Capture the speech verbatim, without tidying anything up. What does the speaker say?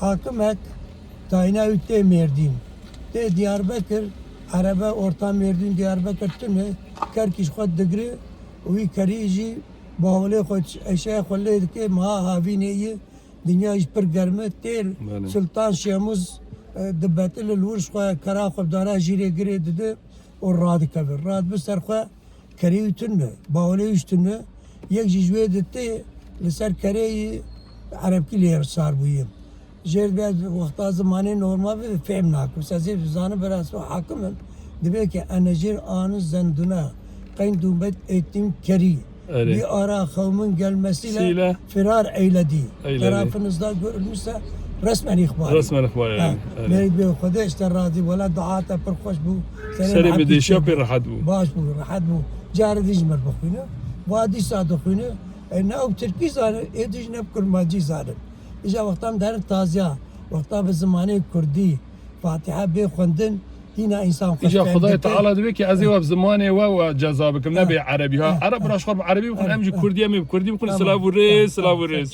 Hakimek tayîna wî tê Mêrdîn. Tê Diyarbekir, erebe orta Mêrdîn Diyarbekir tune, kerkî ji xwe digire û wî kerî jî bawulê xwe eşeya xwe lê dike, meha havînê yî, dinya jî pir germ e. Têr Belê. Sultan Şemûz, e, dibetil li wir ji xwe kera xwe bi dara jîrê girê dide û radikeve. Radibe ser xwe kerê wî tune, bawulê wî jî tune. Yek jî ji wê di tê li ser kerê yî erebkî lê sar bûye. Jêr be wexta zimanê normal be fêm nakim. Ez ê bizanim, biraz hakim im. Dibê ki ene jêr anı zenduna, qeyn dumbet ettim keri. Erê. Bir ara kavmin gelmesiyle Sile. Firar eyledi. Eyledi. Tarafınızda görülmüşse resmen ihbar. Resmen ihbar Ha, eyledi. Erê. Melek Bey, Xwedê işte razı, wala dua te pir xweş bû. Serê Serê bi Hatî dêşa tê. Pê rehet bû. Baş bû, rehet bû. Carê dî ji mir bixwîne. Va dîsa dixwîne. E, ne ew tirkî zane, ê dî ji ne kurmancî zane. Îja wextan derin taziya, wexta bi zimanê kurdî Fatiha bê xwendin, hîna însan xweş Îja fêm Xwedayê dike. Teala divê ki ez ê we bi zimanê we we ceza bikim, ne Ha. Bê erebî ha. Ha. Ereb bira ji xwe bi erebî bixwin, Ha. em jî Ha. Kurdî, em ê bi kurdî bixwin. Tamam. Silav û rêz, Tamam. silav û Tamam. rêz.